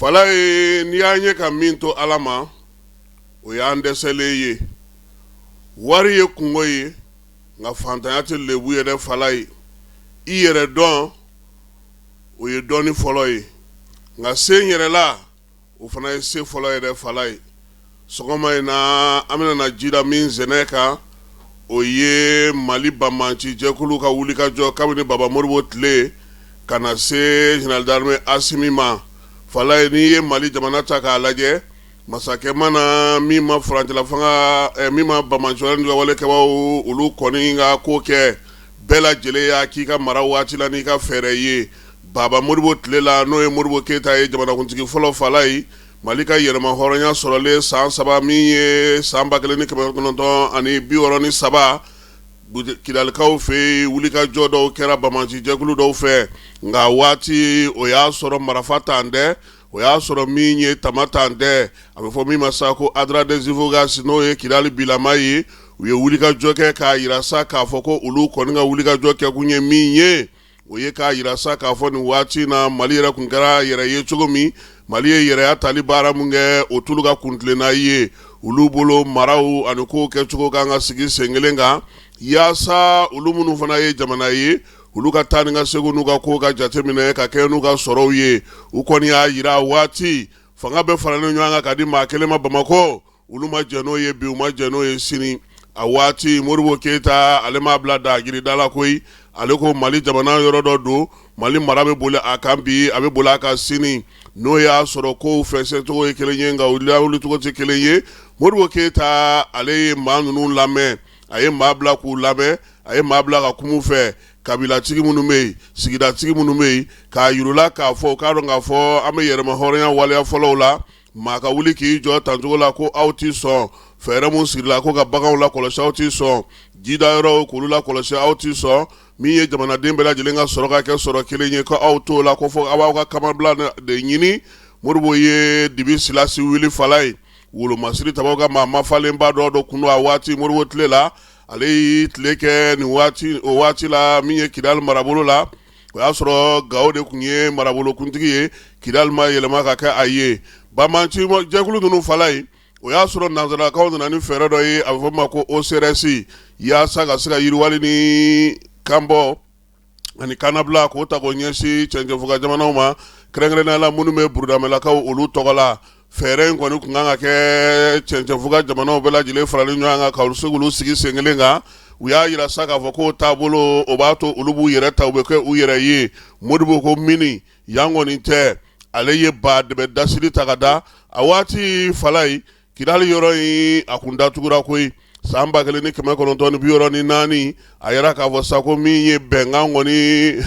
Falaye, n'i y'an ye ka min to Ala ma, o y'an dɛsɛlen ye. Wari ye kunko ye, nka fantanya tɛ lebu ye dɛ. Falaye, i yɛrɛ dɔn, o ye dɔnni fɔlɔ ye, nka se n yɛrɛ la, o fana ye se fɔlɔ ye dɛ. Falaye, sɔgɔma in na, an bɛna na ji da min sɛnɛ kan, o ye Mali banbaanci jɛkulu ka wulikajɔ kabini Baba Modibo tile ka na se général d'armée Asimi ma. Falaye, n'i ye Mali jamana ta k'a lajɛ, masakɛ ma na min ma furancɛla fanga, min ma banbaanci walekɛbaaw, olu kɔni ka ko kɛ, bɛɛ lajɛlen y'a k'i ka mara waati la n'i ka fɛɛrɛ ye. Baba Modibo tile la, n'o ye Modibo Keyita ye, jamanakuntigi fɔlɔ, Falaye, Mali ka yɛrɛma hɔrɔnya sɔrɔlen san 3, min ye san 1963, Kidalikaw fɛ yen, wulikajɔ dɔw kɛra banbaanci jɛkulu dɔw fɛ, nka waati o y'a sɔrɔ marifa t'an tɛ, o y'a sɔrɔ min ye tama t'an tɛ, a bɛ fɔ min ma sa ko Adrar des Ifoghas, n'o ye Kidali bilama ye. U ye wulikajɔ kɛ k'a jira sa k'a fɔ ko olu kɔni ka wulikajɔ kɛkun ye min ye, o ye k'a jira sa k'a fɔ nin waati na, Mali yɛrɛ kun kɛra yɛrɛ ye cogo min, Mali ye yɛrɛya tali baara min kɛ, o t'olu ka kuntilenna ye. Olu bolo, maraw ani kow kɛcogo kan ka sigi sen kelen kan, yaasa olu minnu fana ye jamana ye, olu ka taa ni ka segin n'u ka kow ka jateminɛ ka kɛ n'u ka sɔrɔw ye. U kɔni y'a jira, waati fanga bɛɛ faralen ɲɔgɔn kan ka di maa kelen ma Bamakɔ, olu ma jɛn n'o ye bi, u ma jɛn n'o ye sini. A waati Modibo Keyita, ale m'a bila dagirida la koyi. Ale ko Mali jamana yɔrɔ dɔ don, Mali mara bɛ boli a kan bi, a bɛ boli a kan sini. N'o y'a sɔrɔ kow fɛnsɛcogo ye kelen ye, nka u lawulicogo tɛ kelen ye. Modibo Keyita, ale ye maa ninnu lamɛn, a ye maa bila k'u lamɛn, a ye maa bila ka kuma u fɛ, kabilatigi minnu bɛ yen, sigidatigi minnu bɛ yen, k'a yir'u la k'a fɔ u k'a dɔn k'a fɔ an bɛ yɛrɛma hɔrɔnya waleya fɔlɔw la. Maa ka wuli k'i jɔ tancogo la ko aw tɛ sɔn fɛɛrɛ min sigila ko ka baganw lakɔlɔsi, aw tɛ sɔn jidayɔrɔw k'olu lakɔlɔsi, aw tɛ sɔn min ye jamanaden bɛɛ lajɛlen ka sɔrɔ ka kɛ sɔrɔ kelen ye, ko aw t'o la, ko fɔ aw b'aw ka kamabila de ɲini. Modibo ye Dibi Silasi wuli. Falaye, wolomasiri tabaw ka maa mafalenba dɔ dɔ kun don a waati Modibo tile la. Ale y'i tile kɛ nin waati o waati la min ye Kidali marabolo la. O y'a sɔrɔ Gawo de tun ye marabolokuntigi ye, Kidali ma yɛlɛma ka kɛ a ye. Banbaanci jɛkulu ninnu, Falaye, o y'a sɔrɔ nansaralakaw nana ni fɛɛrɛ dɔ ye, a bɛ fɔ ma ko OCRS, yaasa ka se ka yiriwali ni kanbɔ ani kannabila k'o ta k'o ɲɛsin cɛncɛnfuga jamanaw ma, kɛrɛnkɛrɛnnenya la minnu bɛ burudamɛlakaw olu tɔgɔ la. Fɛɛrɛ in kɔni tun kan ka kɛ cɛncɛnfuga jamanaw bɛɛ lajɛlen faralen ɲɔgɔn kan ka se k'olu sigi sen kelen kan. U y'a jira sa k'a fɔ k'o taabolo, o b'a to olu b'u yɛrɛ ta, u bɛ kɛ u yɛrɛ ye. Modibo ko mini yan kɔni tɛ. Ale ye ba dɛmɛ dasiri ta ka da a waati. Falaye, Kidali yɔrɔ in, a kun datugura koyi. San 1964, a yira k'a fɔ sa ko min ye bɛnkan kɔni,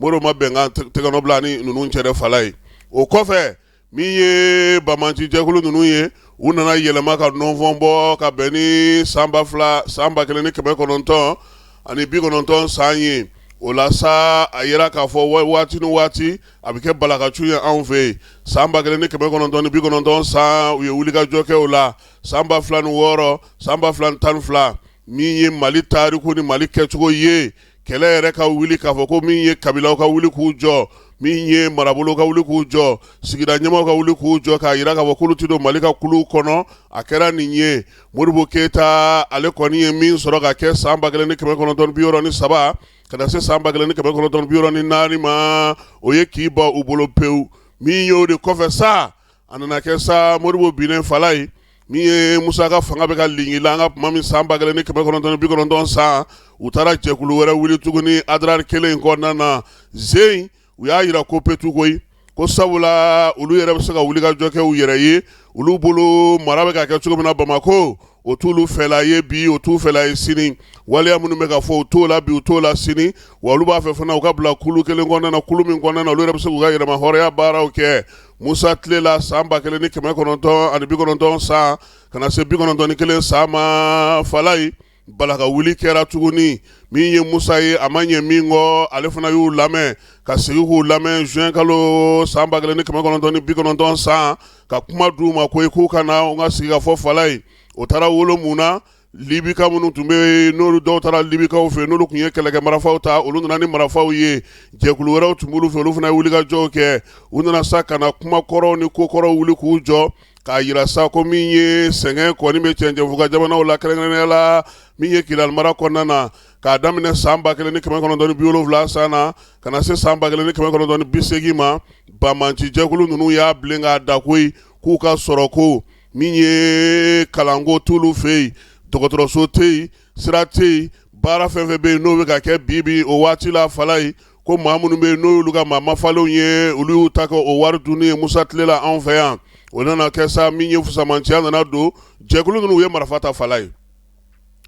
Modibo ma bɛnkan tɛgɛnɔ bila ni ninnu cɛ dɛ. Falaye, o kɔfɛ, min ye banbaanci jɛkulu ninnu ye, u nana yɛlɛma ka nɔnfɔn bɔ ka bɛn ni san 2000, san 1990 san ye. O la sa, a yira k'a fɔ waati ni waati a bɛ kɛ balakacun ye anw fɛ yen. San 1990 san, u ye wulikajɔ kɛ o la. San 2006, san 2012, min ye Mali tariku ni Mali kɛcogo ye, kɛlɛ yɛrɛ ka wuli k'a fɔ ko min ye kabilaw ka wuli k'u jɔ, min ye marabolo ka wuli k'u jɔ, sigida ɲɛmaaw ka wuli k'u jɔ k'a jira k'a fɔ k'olu tɛ don Mali ka kulu kɔnɔ, a kɛra nin ye. Modibo Keyita, ale kɔni ye min sɔrɔ ka kɛ san 1963 ka na se san 1964 ma, o ye k'i ban u bolo pewu. Min y'o de kɔfɛ sa, a nana kɛ sa, Modibo binnen, Falaye, min ye Musa ka fanga bɛ ka lingila an ka tuma min, san 1990 san, u taara jɛkulu wɛrɛ wuli tuguni Adrar kelen in kɔnɔna na zen. U y'a jira ko petu koyi, ko sabula olu yɛrɛ bɛ se ka wulikajɔ kɛ u yɛrɛ ye. Olu bolo, mara bɛ ka kɛ cogo min na Bamakɔ, o t'olu fɛla ye bi, o t'u fɛla ye sini. Waleya minnu bɛ ka fɔ, u t'o la bi, u t'o la sini. Wa olu b'a fɛ fana u ka bila kulu kelen kɔnɔna na, kulu min kɔnɔna na olu yɛrɛ bɛ se k'u ka yɛrɛma hɔrɔnya baaraw kɛ. Musa tile la, san 1990 san ka na se 91 san ma, Falaye, balaka wuli kɛra tuguni. Min ye Musa ye, a ma ɲɛ min kɔ, ale fana y'u lamɛn ka segin k'u lamɛn juin kalo san 1990 san, ka kuma d'u ma ko k'u ka na u ka sigi ka fɔ. Falaye, o taara wolo mun na? Libika minnu tun bɛ yen, n'olu dɔw taara Libikaw fɛ, n'olu tun ye kɛlɛkɛ marifaw ta, olu nana ni marifaw ye. Jɛkulu wɛrɛw tun b'olu fɛ, olu fana ye wulikajɔw kɛ. U nana sa ka na kuma kɔrɔw ni ko kɔrɔw wuli k'u jɔ, k'a jira sa ko min ye sɛgɛn kɔni bɛ cɛncɛnfuga jamanaw la, kɛrɛnkɛrɛnnenya la min ye Kidali mara kɔnɔna na, k'a daminɛ san 1970 san na ka na se san 1980 ma. Banbaanci jɛkulu ninnu y'a bilen k'a da koyi k'u ka sɔrɔ ko min ye kalanko t'olu fɛ yen, dɔgɔtɔrɔso tɛ yen, sira tɛ yen, baara fɛn fɛn bɛ yen n'o bɛ ka kɛ bi bi o waati la Falayi, ko maa minnu bɛ yen n'o y'olu ka maa mafalenw ye, olu y'u ta kɛ o wari dunni ye Musa tile la anw fɛ yan. O nana kɛ sa min ye fusamanciya nana don jɛkulu ninnu, u ye marifa ta Falayi.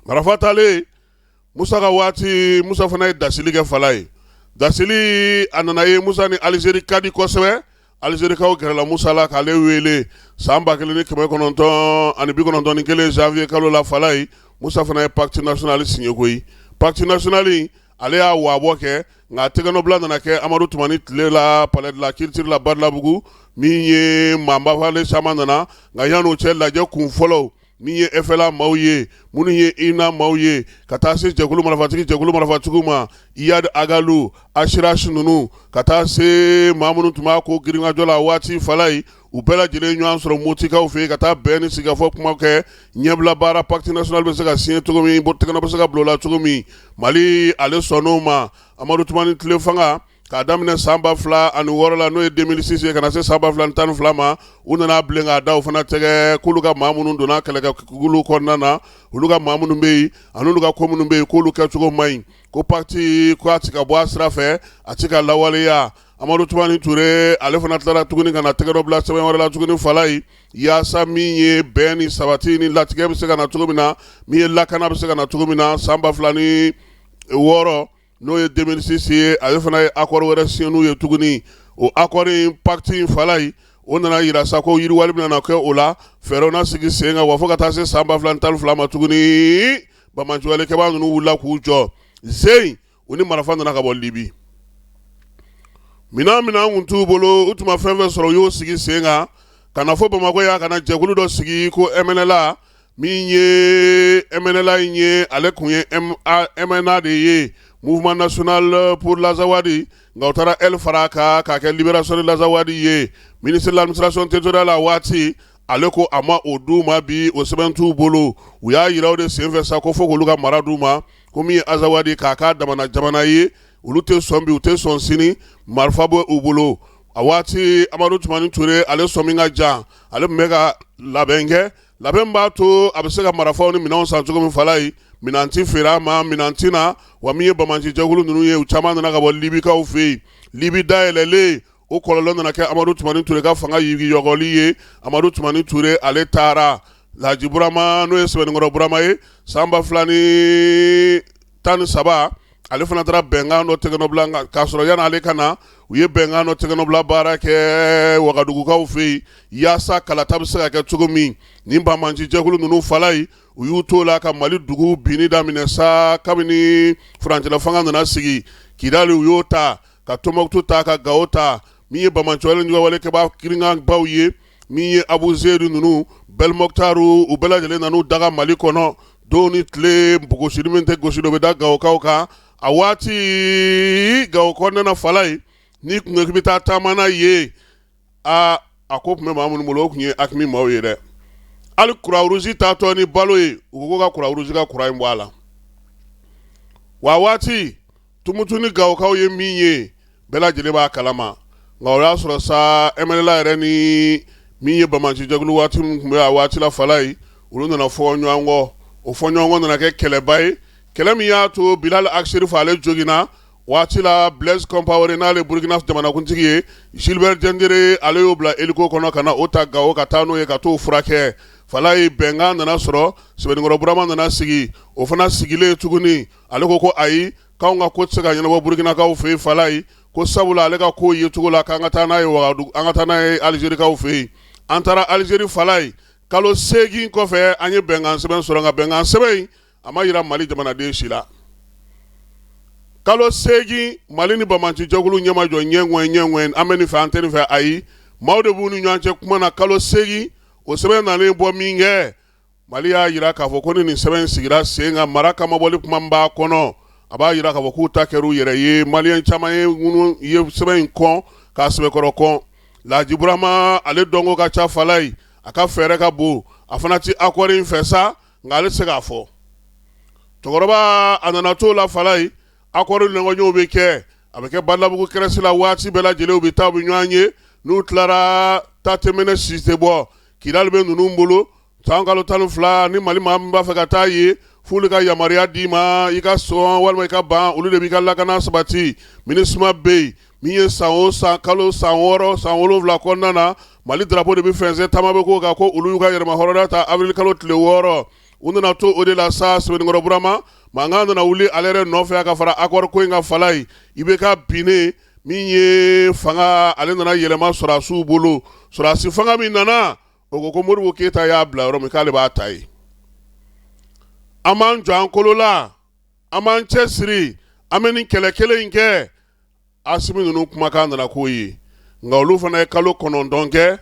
Marifa talen Musa ka waati, Musa fana ye dasili kɛ Falayi. Dasili a nana ye Musa ni Alizeri ka di kosɛbɛ. Alizerikaw gɛrɛla Musa la k'ale wele san 1991 janvier kalo la Falayi. Musa fana ye pacte national signé koyi. Pacte national, ale y'a waabɔ kɛ, nka tɛgɛnɔbila nana kɛ Amadu Tumani tile la, palais de la culture la Badalabugu. Min ye maa mafalen caman nana, nka yan'o cɛ, lajɛ kun fɔlɔ min ye FLA maaw ye, minnu ye UNA maaw ye, ka taa se jɛkulu marifatigi jɛkulu marifatigiw ma, Iyad Ag Ghali, Ashraf ninnu, ka taa se maa minnu tun b'a ko girinkajɔ la waati Falayi, u bɛɛ lajɛlen ɲɔgɔn sɔrɔ Motikaw fɛ yen ka taa bɛn ni sigikafɔ kuma kɛ, ɲɛbila baara pacte national bɛ se ka signé cogo min, tɛgɛnɔ bɛ se ka bila o la cogo min. Mali ale sɔnn'o ma. Amadu Tumani tile fanga, k'a daminɛ san 2006 la, n'o ye 2006 ye, ka na se san 2012 ma, u nana bilen k'a da u fana tɛgɛ k'olu ka maa minnu donna kɛlɛkɛkulu kɔnɔna na, olu ka maa minnu bɛ yen an'olu ka ko minnu bɛ yen, k'olu kɛcogo man ɲi, ko pacte ko a ti ka bɔ a sira fɛ, a ti ka lawaleya. Amadu Tumani Ture ale fana tilara tuguni ka na tɛgɛ dɔ bila sɛbɛn wɛrɛ la tuguni Falayi, yaasa min ye bɛn ni sabati ni latigɛ bɛ se ka na cogo min na, min ye lakana bɛ se ka na cogo min na. San 2006, n'o ye 2006 ye, ale fana ye accord wɛrɛ signé n'u ye tuguni. O accord in, pacte in Falayi, o nana yira sa ko yiriwali bɛna na kɛ o la, fɛɛrɛw na sigi sen kan wa, fo ka taa se san 2012 ma tuguni, banbaanciwalekɛbaa ninnu wulila k'u jɔ zen, u ni marifa nana ka bɔ Libi. Minɛn minɛn kun t'u bolo, u tun ma fɛn fɛn sɔrɔ, u y'o sigi sen kan ka na fo Bamakɔ yan, ka na jɛkulu dɔ sigi ko MNLA. Min ye MNLA in ye, ale tun ye MNA de ye, Mouvement national pour l'Azawad, nka u taara L fara a kan k'a kɛ Libération de l'Azawad ye. Ministre de l'administration territoriale a waati, ale ko a ma o d'u ma bi, o sɛbɛn t'u bolo. U y'a yira o de senfɛ sa ko fo k'olu ka mara d'u ma, ko min ye Azawad k'a k'a damana jamana ye, olu tɛ sɔn bi, u tɛ sɔn sini, marifa bɛ u bolo. A waati Amadu Tumani Ture, ale sɔmi ka jan, ale tun bɛ ka labɛn kɛ, labɛn b'a to a bɛ se ka marifaw ni minɛnw san cogo min Falayi. Minɛn ti feere a ma, minɛn ti na wa. Min ye banbaanci jɛkulu ninnu ye, u caman nana ka bɔ Libikaw fɛ yen. Libi dayɛlɛlen, o kɔlɔlɔ nana kɛ Amadu Tumani Ture ka fanga yigiyɔgɔli ye. Amadu Tumani Ture ale taara. Laji Burama, n'o ye Sɛbɛnnikɔrɔ Burama ye, san 2013, ale fana taara bɛnkan dɔ tɛgɛnɔbila, k'a sɔrɔ yanni ale ka na, u ye bɛnkan dɔ tɛgɛnɔbila baara kɛ Wagadugukaw fɛ yen, yaasa kalata bɛ se ka kɛ cogo min. Nin banbaanci jɛkulu ninnu Falayi, u y'u t'o la ka Mali dugu binni daminɛ sa kabini furancɛla fanga nana sigi. Kidali, u y'o ta, ka Tɔnbɔkutu ta, ka Gawo ta. Min ye banbaanciwale juguwalekɛbaa girinkanbaw ye, min ye Abu Zedu ninnu, Bɛlimɔkitaru, u bɛɛ lajɛlen nan'u daga Mali kɔnɔ. Don ni tile, gosili min tɛ gosi dɔ bɛ da Gawokaw kan. A waati Gawo kɔnɔna na Falayi, n'i tun ko k'i bɛ taa taama na ye, aa, a ko tun bɛ maa minnu bolo, o tun ye AQMI maaw ye dɛ. Hali Croix-Rouge taatɔ ni balo ye, u ko ka Croix-Rouge ka kuran in bɔ a la wa. Waati Tumutu ni Gawokaw ye min ye, bɛɛ lajɛlen b'a kalama. Nka o y'a sɔrɔ sa MNLA yɛrɛ ni min ye banbaanci jɛkulu waati min tun bɛ a waati la Falayi, olu nana fɔ ɲɔgɔn kɔ. O fɔ ɲɔgɔn kɔ nana kɛ kɛlɛba ye, kɛlɛ min y'a to Bilal Ag Acherif ale joginna waati la. Blaise Compaoré, n'ale Burukina jamanakuntigi ye, Gilbert Diendéré ale y'o bila hélico kɔnɔ ka na o ta Gawo ka taa n'o ye ka t'o furakɛ Falayi. Bɛnkan nana sɔrɔ, Sɛbɛnnikɔrɔ Burama nana sigi. O fana sigilen tuguni, ale ko ko ayi, k'anw ka ko tɛ se ka ɲɛnabɔ Burukinakaw fɛ yen Falayi, ko sabula ale ka ko ye cogo la, k'an ka taa n'a ye Wagadugu, an ka taa n'a ye Alizerikaw fɛ yen. An taara Alizeri Falayi, kalo 8 kɔfɛ an ye bɛnkan sɛbɛn sɔrɔ, nka bɛnkan sɛbɛn in a ma yira Mali jamanaden si la. Kalo 8, Mali ni banbaanci jɛkulu ɲɛmajɔ ɲɛŋɛ ɲɛŋɛ, an bɛ nin fɛ, an tɛ nin fɛ, ayi, maaw de b'u ni ɲɔgɔn cɛ kuma na kalo 8. O sɛbɛn nalen bɔ min kɛ Mali y'a jira k'a fɔ ko ni nin sɛbɛn in sigira sen kan, mara kamabɔli kuma min b'a kɔnɔ, a b'a jira k'a fɔ k'u ta kɛra u yɛrɛ ye. Maliyɛn caman ye minnu ye sɛbɛn in kɔn k'a sɛbɛkɔrɔ kɔn. Laji Burama, ale dɔnko ka ca Falayi, a ka fɛɛrɛ ka bon, a fana tɛ accord in fɛ sa, nka ale tɛ se k'a fɔ. Cɛkɔrɔba a nana t'o la Falayi, accord ɲɔgɔnyew bɛ kɛ, a bɛ kɛ Badalabugu CRES la waati bɛɛ lajɛlen, u bɛ taa, u bɛ ɲɔgɔn ye. N'u tilara, ta tɛ mɛnɛ, si tɛ bɔ. Kidali bɛ ninnu bolo san kalo 12, ni Mali maa min b'a fɛ ka taa yen, f'olu ka yamaruya d'i ma, i ka sɔn walima i ka ban, olu de b'i ka lakana sabati. MINUSMA bɛ yen min ye san o san, kalo san 6, san 7 kɔnɔna na, Mali drapeau de bɛ fɛnsɛn, taama bɛ k'o kan ko olu y'u ka yɛrɛmahɔrɔnya ta avril kalo tile 6. U nana to o de la sa, Sɛbɛnnikɔrɔ Burama, mankan nana wuli ale yɛrɛ nɔfɛ ka fara accord ko in kan Falayi. IBK binnen, min ye fanga, ale nana yɛlɛma sɔrɔdasiw bolo. Sɔrɔdasi fanga min nana, o ko ko Modibo Keyita y'a bila yɔrɔ min, k'ale b'a ta yen. An b'an jɔ an kolo la, an b'an cɛ siri, an bɛ nin kɛlɛ kelen in kɛ. Asimi ninnu kumakan nana k'o ye, nka olu fana ye kalo 9 kɛ,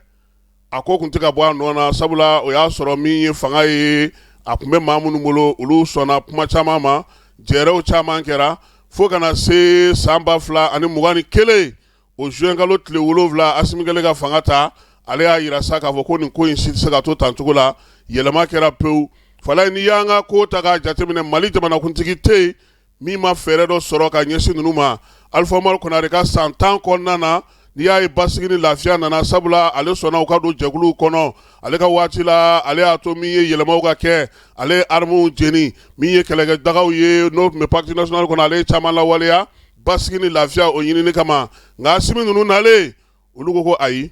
a ko tun tɛ ka bɔ a nɔ na, sabula o y'a sɔrɔ min ye fanga ye, a tun bɛ maa minnu bolo, olu sɔnna kuma caman ma, jɛrɛw caman kɛra fo ka na se san 2021, o juin kalo tile 7, Asimi kɛlen ka fanga ta, ale y'a jira sa k'a fɔ ko nin ko in si tɛ se ka to tan cogo la. Yɛlɛma kɛra pewu Falayi. N'i y'an ka ko ta k'a jateminɛ, Mali jamanakuntigi tɛ yen min ma fɛɛrɛ dɔ sɔrɔ ka ɲɛsin ninnu ma. Alifa Umaru Konare ka san 10 kɔnɔna na, n'i y'a ye basigi ni lafiya nana, sabula ale sɔnna u ka don jɛkuluw kɔnɔ. Ale ka waati la, ale y'a to min ye yɛlɛmaw ka kɛ, ale ye armew jeni, min ye kɛlɛkɛdagaw ye n'o tun bɛ pacte national kɔnɔ, ale ye caman lawaleya basigi ni lafiya o ɲinini kama. Nka Asimi ninnu nalen, olu ko ko ayi.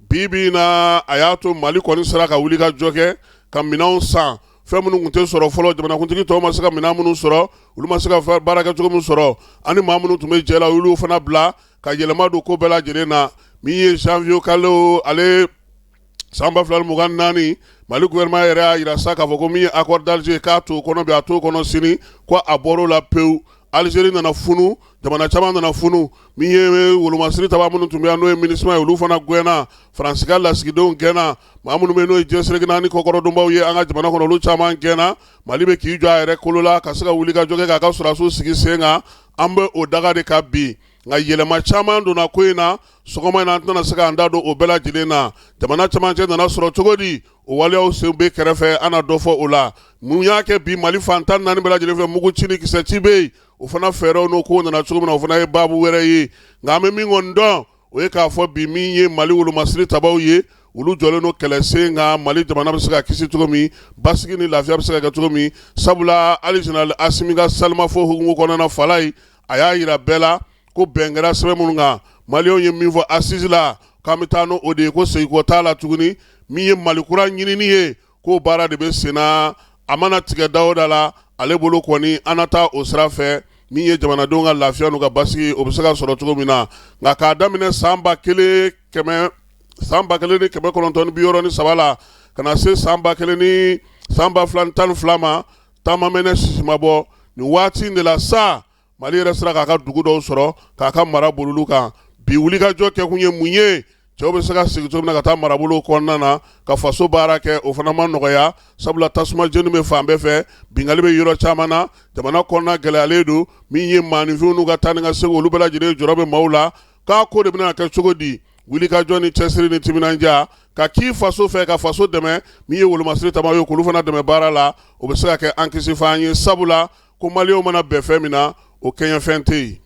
Bi bi in na, a y'a to Mali kɔni sera ka wuli ka jɔ kɛ ka minɛnw san, fɛn minnu tun tɛ sɔrɔ fɔlɔ, jamanakuntigi tɔw ma se ka minɛn minnu sɔrɔ, olu ma se ka baara kɛ cogo min sɔrɔ, ani maa minnu tun bɛ jɛ la, olu fana bila ka yɛlɛma don ko bɛɛ lajɛlen na. Min ye janvier kalo ale san 2024, Mali gouvernement yɛrɛ y'a jira sa k'a fɔ ko min ye accord d'Alger, k'a t'o kɔnɔ bi, a t'o kɔnɔ sini, ko a bɔr'o la pewu. Algérie nana funu, jamana caman nana funu. Min ye wolomasiri taba minnu tun bɛ yan, n'o ye MINUSMA ye, olu fana gɛnna. Faransi ka lasigidenw gɛnna. Maa minnu bɛ n'o ye diɲɛ seleke naani kɔkɔrɔdonbaw ye an ka jamana kɔnɔ, olu caman gɛnna. Mali bɛ k'i jɔ a yɛrɛ kolo la ka se ka wuli ka jɔ kɛ k'a ka sɔrɔdasiw sigi sen kan. An bɛ o daga de kan bi, nka yɛlɛma caman donna ko in na. Sɔgɔma in na, an tɛna se k'an da don o bɛɛ lajɛlen na. Jamana camancɛ nana sɔrɔ cogo di? O waleyaw sen bɛ kɛrɛfɛ, an na dɔ fɔ o la. Mun y'a kɛ bi Mali fan 14 bɛɛ lajɛlen fɛ, mugu ci ni kisɛ ci bɛ yen? O fana fɛɛrɛw n'o ko nana cogo min na, o fana ye baabu wɛrɛ ye. Nka an bɛ min kɔni dɔn, o ye k'a fɔ bi, min ye Mali wolomasiri tabaw ye, olu jɔlen don kɛlɛ sen kan, Mali jamana bɛ se ka kisi cogo min, basigi ni lafiya bɛ se ka kɛ cogo min, sabula hali général Asimi ka salimafo hukumu kɔnɔna, Falayi, a y'a jira bɛɛ la ko bɛn kɛra sɛbɛn minnu kan, Maliyɛnw ye min fɔ assises la, k'an bɛ taa n'o de ye, ko segin t'a la tuguni. Min ye Mali kura ɲinini ye, k'o baara de bɛ sen na, a mana tigɛ da o da la, ale bolo kɔni, an na taa o sira fɛ. Min ye jamanadenw ka lafiya n'u ka basigi, o bɛ se ka sɔrɔ cogo min na. Nka k'a daminɛ san 1963 la ka na se san ba kelen ni san 2012 ma, taama mɛnɛ sisi ma bɔ. Nin waati in de la sa, Mali yɛrɛ sera k'a ka dugu dɔw sɔrɔ k'a ka mara bol'olu kan. Bi wulikajɔ kɛkun ye mun ye? Cɛw bɛ se ka segin cogo min na ka taa marabolo kɔnɔna na ka faso baara kɛ, o fana ma nɔgɔya, sabula tasuma jeni bɛ fan bɛɛ fɛ, binkanni bɛ yɔrɔ caman na, jamana kɔnɔna gɛlɛyalen don. Min ye maaninfinw n'u ka taa ni ka segin, olu bɛɛ lajɛlen jɔrɔ bɛ maaw la k'a ko de bɛna kɛ cogo di. Wulikajɔ ni cɛsiri ni timinandiya ka k'i faso fɛ, ka faso dɛmɛ, min ye wolomasiri tabaw ye, k'olu fana dɛmɛ baara la, o bɛ se ka kɛ an kisifan ye, sabula ko Maliyɛnw mana bɛn fɛn min na, o kɛɲɛfɛn tɛ yen.